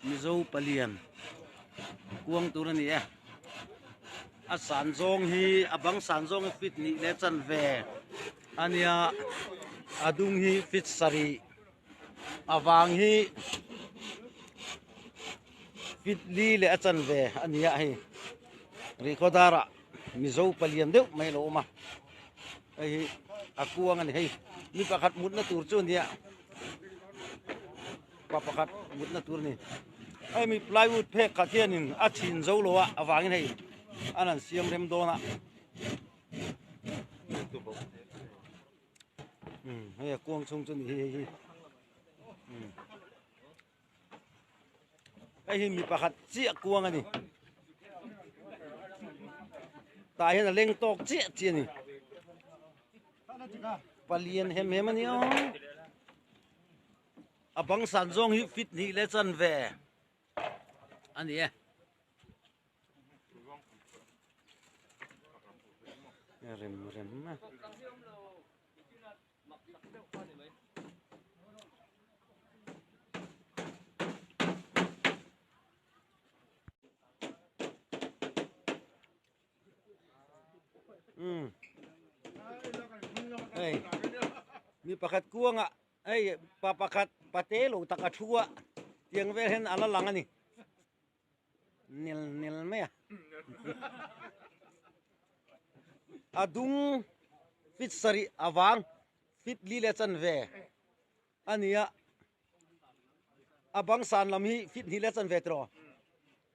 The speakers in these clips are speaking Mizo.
Mizo palian kuang tur a ni e a san zawng hi a bang san zawng hi feet hnih leh chanve a nia a dung hi feet sarih a vang hi feet li leh a chanve a ni a hei rihkhawdar ah Mizo palian deuh mai a lo awm a hei hi a kuang a ni hei mi pakhat mutna tur chu a nia. Pa pakhat mutna tur a ni. Hei mi plywood phek khat hianin a chhin zo lo a avangin hei an han siam rem dawn a. Umm hei a kuang chhung chu a ni hi hei hi. Umm hei hi mi pakhat chiah kuang a ni. Tah hian a leng tawk chiah chiah a ni. Palian hem hem a ni aw. A bang san zawng hi fit hnih leh chanve a ni e. Rem rem a. Umm hei mi pakhat kuangah hei pa pakhat pate lo tak a thu a tiang vel hian a la lang a ni nel nel mai a a dung fit sarih a vang fit li leh chanve a ni a a bang san lam hi fit hnih leh chanve tiraw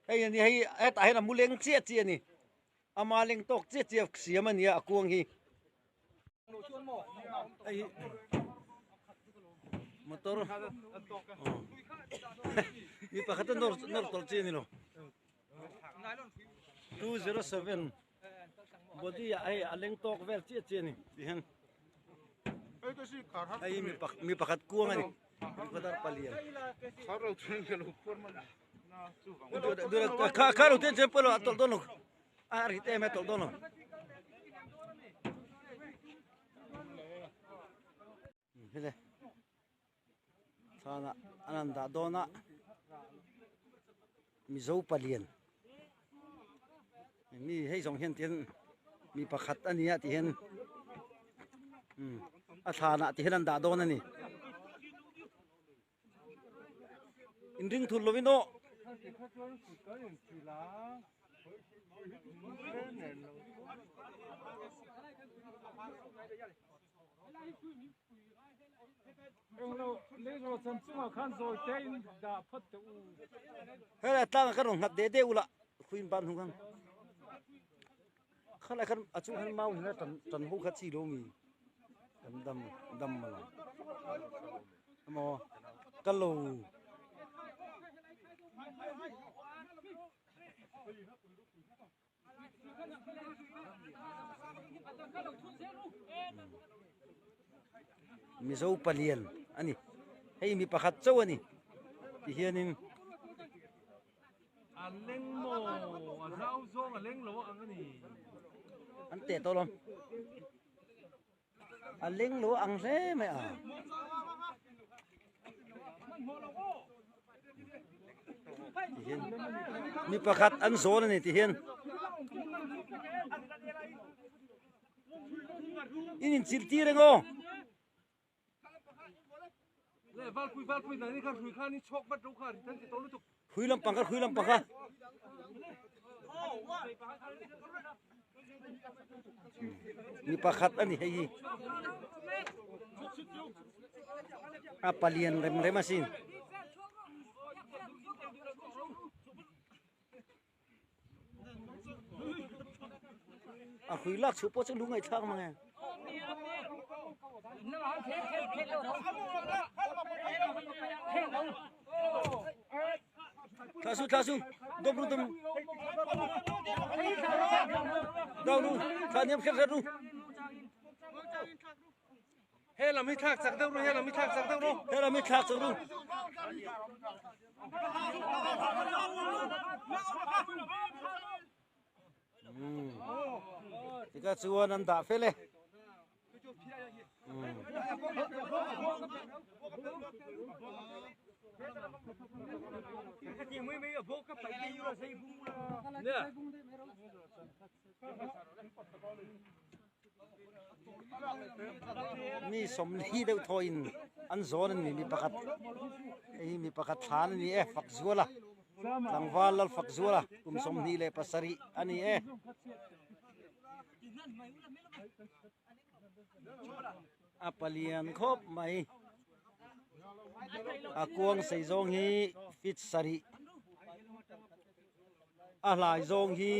hei a ni hei hetah hian a mu leng chiah chiah a ni ama leng tawk chiah chiah siam a ni a a kuang hi hei hi motor mi pakhat a nawr nawr tawlh chi a ni lo 207 body ah hei a leng tawk vel chiah chiah a ni ti hian hei hi mi pakhat kuang a ni mi palian kha lo ten chen pawh a tawlh dawn lo a rit em a tawlh dawn lo Hei thlanah an han dah dawn a Mizo palian mi hei zawng hian tihian mi pakhat a nia tih hian a thlanah ti hian an dah dawn a ni. In ring thut lovin aw. Helai tlangah khan rawn nghat deh deh ula khuin ban hung khan khalai khan a chung khan mau hian tan tan ho kha chi lo mi kan dam dam ma lo emaw ka lo Mizo palian a ni hei mi pakhat chauh a ni ti hianin A leng maw a zau zawng a leng lo ang a ni. An teh tawh lawm. A leng lo ang hle mai a. Ti hian mi pakhat an zawn a ni ti hian. In inchilh tir eng aw. Hui lampang kha hui lampang kha. Mi pakhat a ni hei hi. A palian rem rem asin. A hui lak chhuah pawh chu lung ngaihthlak mang e. Thla su thla su dom ru dom dau ru thla niam kher kher ru. He lam hi thlak chak deuh ru, he lam hi thlak chak deuh ru. He lam hi thlak chak ru. Tika chuan an dah fel e. Mi sawmli deuh thawhin an zawn a ni mi pakhat hei hi mi pakhat thlan a ni e fak zual a tlangval lal fak zual a kum 27 a ni e. A palian khawp mai a kuang sei zawng hi feet sarih a hlai zawng hi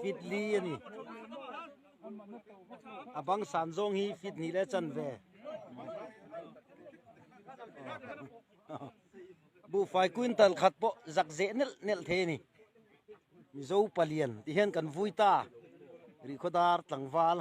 feet li a ni a bang san zawng hi feet hnih leh chanve buhfai quintal khat pawh zak zeh nelh nelh thei a ni Mizo palian ti hian kan vui ta rihkhawdar tlangval.